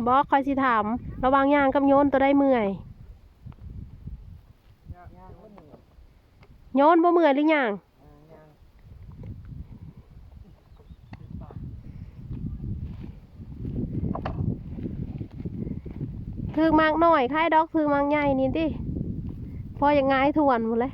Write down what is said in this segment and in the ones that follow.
ບໍ່ ຂ້ອຍຊິຖາມ ລະຫວ່າງຍ່າງກັບໂຍນ ໂຕໃດເມື່ອຍ? ໂຍນບໍ່ເມື່ອຍຫຼືຍ່າງ? ຖືກໝາກນ້ອຍ ໃຄດອກ ຖືກໝາກໃຫຍ່ນີ້ຕິ ພໍຢາກຫງາຍທວນພຸ້ນແຫຼະ.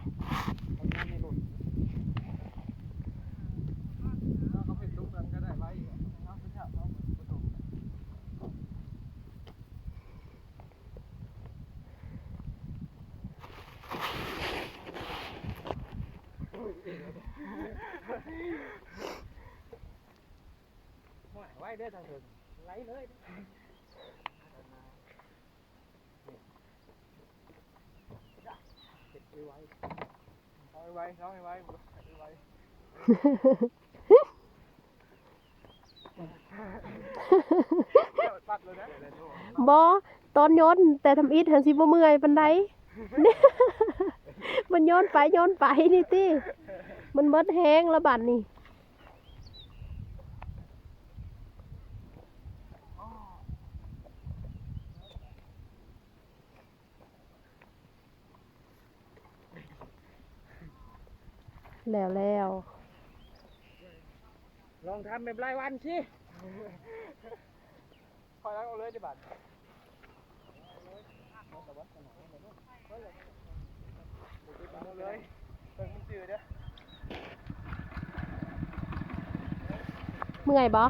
ໂອ້ຍ ໄວເດີ້ ທາງເທິງ ໄຫຼເລີຍ ເຮັດໄວໆ ເອົາໄວໆ ເອົາໄວໆ ເຮັດໄວໆ. ບໍ່ ຕອນໂຍນແຕ່ທຳອິດຫັ້ນຊິບໍ່ເມື່ອຍປານໃດ ມັນໂຍນໄປໂຍນໄປນີ້ຕິ ມັນໝົດແຮງລະບາດນີ້. ແລ້ວໆ ລອງທຳແບບລາຍວັນຊິ ຂ້ອຍເອົາເລີຍເດ້ບາດ ເອົາເລີຍ ເບິ່ງມັນຈື່ເດີ້. ເມື່ອຍບໍ່?